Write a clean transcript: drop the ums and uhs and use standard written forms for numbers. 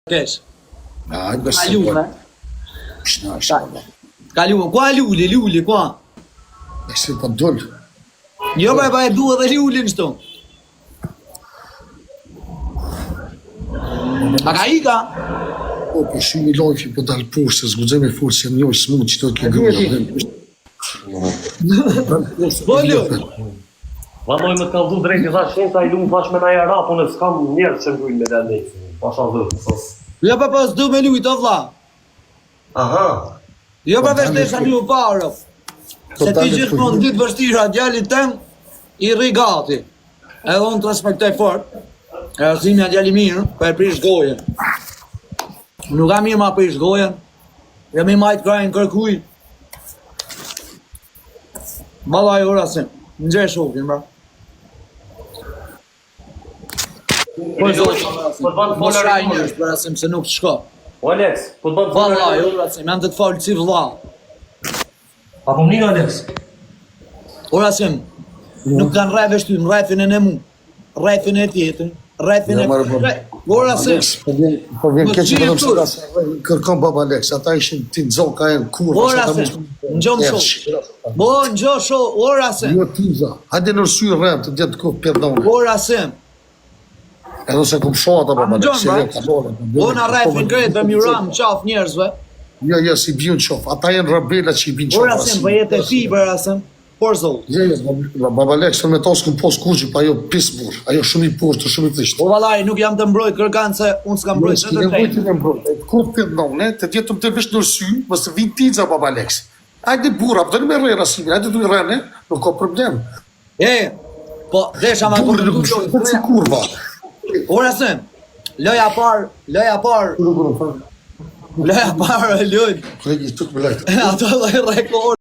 Kesh. Hajde be se. Kalume. Shna, shna. Kalume. Kua Luli, Luli, kua? E se po dol. Jo, pa, pa e du edhe Lulin shtu. A ka ika? Po, po shumë i lojfi, po dal poshtë, se s'guxoj me fol, se jam njoj smut që të ke gruaja. Po, Lul. Valloj më të kallzu drejt, i thash shenca i lum, thash me na jara, po në s'kam njerëz që ngujnë me lënë. Pasha dhë, sos. Jo, pa, pa, s'du me lujt, o vlla. Aha. Jo, pa, vesh desha mi u parë. Po Se ti dalet gjithmonë po- ditë vështira, djalit tem i rri gati. Edhe unë të respektoj fort. E Rasimja djali mirë, po e prish gojën. Nuk ka mirë ma prish gojën. Jo mi majt krajnë kërkuj. Vallai o Rasim, nxjerr shokin, bra. Po zot, Po të bën mos folër shaj i njerëz për Rasim se nuk të shko. O Alex, po të bën Vallai o Rasim, jam të të folë si vlla. A po mnin Alex? O Rasim, nuk kanë rref ty, në rrefin e në mu, rrefin e tjetrin, rrefin Ja, e... marrë, po. Rre- O Rasim, Alex, po vjen, po vjen Mos keq gjej vetëm se tur. ta se kërkon baba Alex, ata ishin ti nxoka e kurva, o se ata Rasim, mos- në gjomë Ja, sho. Bo, në gjo sho, o Rasim, Jo ti za. Hajde në sy rrem të gjetë kohë perdone. o Rasim, Edhe se kum shoh ata baba A, Alex, më si gjon, jo bra? ka bole. o në rrefin krejt dhe mju ram qaf njerëzve, Jo, jo, si biun qof. Ata janë rebela që i bin o qof. Rasim, po jetë e fi për Rasim, por zot. Jo, jo, baba- baba Alex, unë me to s'kum pos kurrë, pa ajo pis burr. Ajo shumë i poshtë, shumë i thjeshtë. O vallai, nuk jam të mbrojt kërkan se unë s'kam Jo, mbrojt s'ki në të nevojë ti drejtë. me mbrojt. E Kur perdone, të djetëm të vesh në sy, mos të vinë tinza baba Alex. Hajde burra, po doni me rre Rasimin, hajde duj rrene, nuk ka problem. E, po, desha ma Burri nuk komentu më lojë. si kurva. O Rasim, loja parë, loja parë, loja parë, lojë. Kolegi, tuk më lajt. Ato lloj rekord.